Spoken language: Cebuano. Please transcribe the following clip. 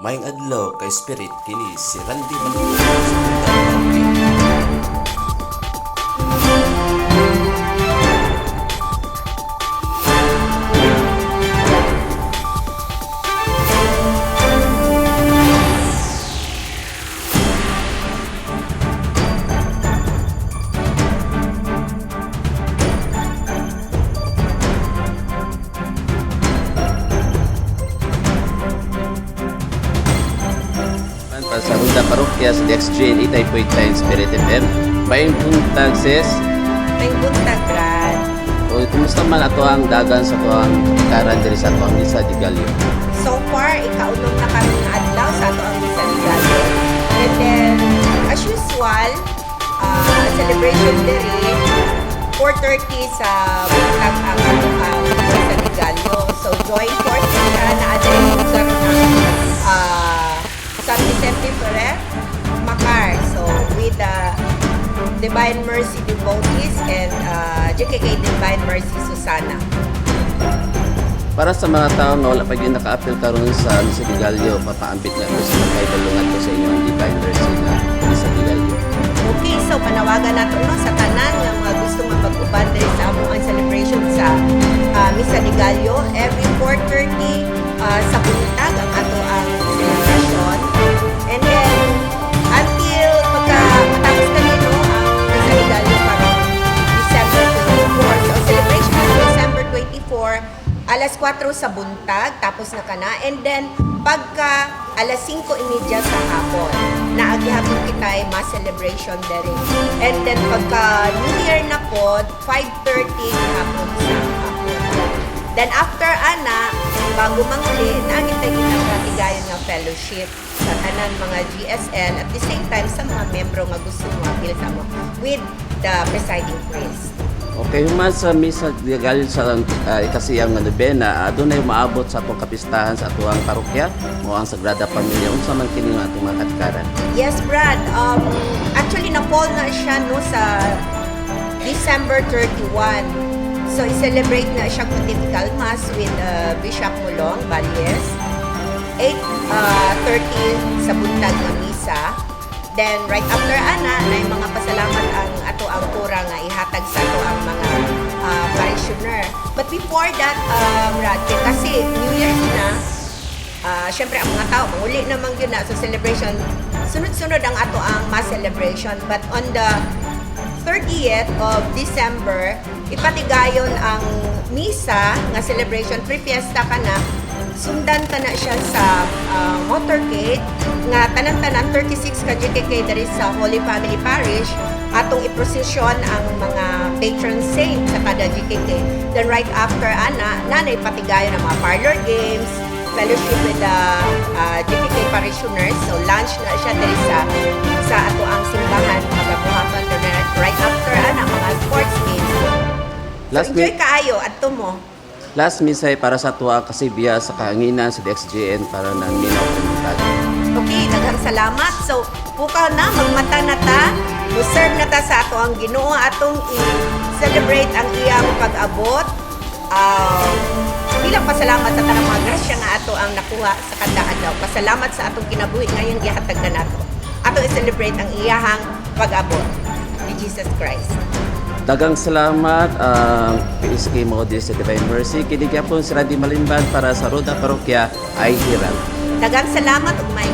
Maayong adlaw, ka-spirit, kini si Randy Manuel sa Roda Parokya. Para sa Roda Parokya sa DXGN 89.9 Spirit FM. Maayong buntag, sis. Maayong buntag, Brad. O, kumusta man ato ang dagan sa ato ang karan diri sa ato ang Misa de Gallo? So far, ikaunom na kami nga adlaw sa ato ang Misa de Gallo. And then, as usual, celebration diri, 4:30 sa buntag ang ato ang Misa de Gallo. So, join force siya na aday lugar ng San Vicente Ferrer, Makar. So, with the Divine Mercy devotees and JKK Divine Mercy Susana. Para sa mga tao nga wala pa gyud naka-apil karon sa Misa de Gallo, papaambit na ko sa magkaibalungan ko sa inyo ang Divine Mercy nga Misa de Gallo. Okay, so panawagan nato, no, sa tanan nga mga gusto nga mag-uban diri sa among ang celebration sa Misa de Gallo every 4:30 sa buntag ang ato ang celebration. And then until pagka matapos kanino ang Misa de Gallo karong December 24. So celebration is December 24 alas 4 sa buntag, tapos na kana. And then pagka alas 5:30 sa hapon, naagihapon kita ay mass celebration dere. And then pagka New Year na po, 5:30 hapon sa hapon. Then after ana, bago manguli, naagitay kita pratigayon nga fellowship sa tanan mga GSL at the same time sa mga membro nga gusto mo apil sa mo with the presiding priest. Okay, human sa Misa de Gallo sa ikasiyam nga nobena, adunay maabot sa atong kapistahan sa atuang parokya mo ang Sagrada Familia. Unsa man kini nga atong mga katikaran? Yes, Brad. Actually, na-fall na siya, no, sa December 31. So, i-celebrate na siya Pontifical Mass with Bishop Mulong Valles. 8:30 sa buntag nga misa. Then, right after ana, na yung mga pasalamat ang ato ang kura nga ihatag sa ato ang mga parishioner. But before that, Brad, kasi New Year's na, syempre ang mga tao manguli naman gyud na sa celebration, sunod-sunod ang ato ang mass celebration, but on the 30th of December ipatigayon ang misa nga celebration, pre-fiesta ka na, sundan ka na siya sa motorcade nga tanan-tanan 36 ka GKK diri sa Holy Family Parish, atong iprosesyon ang mga patron saint sa kada GKK. Then right after ana, nanay patigayon ang mga parlor games, fellowship with the GKK parishioners. So lunch na siya diri sa ato ang simbahan pagabuhaton, then right after ana, mga sports games. So Last enjoy kaayo adto mo. Last mensahe para sa tuwa kasibya sa kahanginan sa DXGN para nang minaw komunidad. Okay, daghang salamat. So, pukaw na, magmata na ta, serve na ta sa ato ang Ginoo, atong i-celebrate ang iyang pag-abot. Bilang pasalamat sa tanang mga grasya nga ato ang nakuha sa kada adlaw. Pasalamat sa atong kinabuhi ngayong gihatag na nato. Ato i-celebrate ang iyahang pag-abot ni Jesus Christ. Dagang salamat ang PSK mo sa Divine Mercy. Kini gyapon si Randy Malimban para sa Roda Parokya ay Hiral. Daghang salamat ug may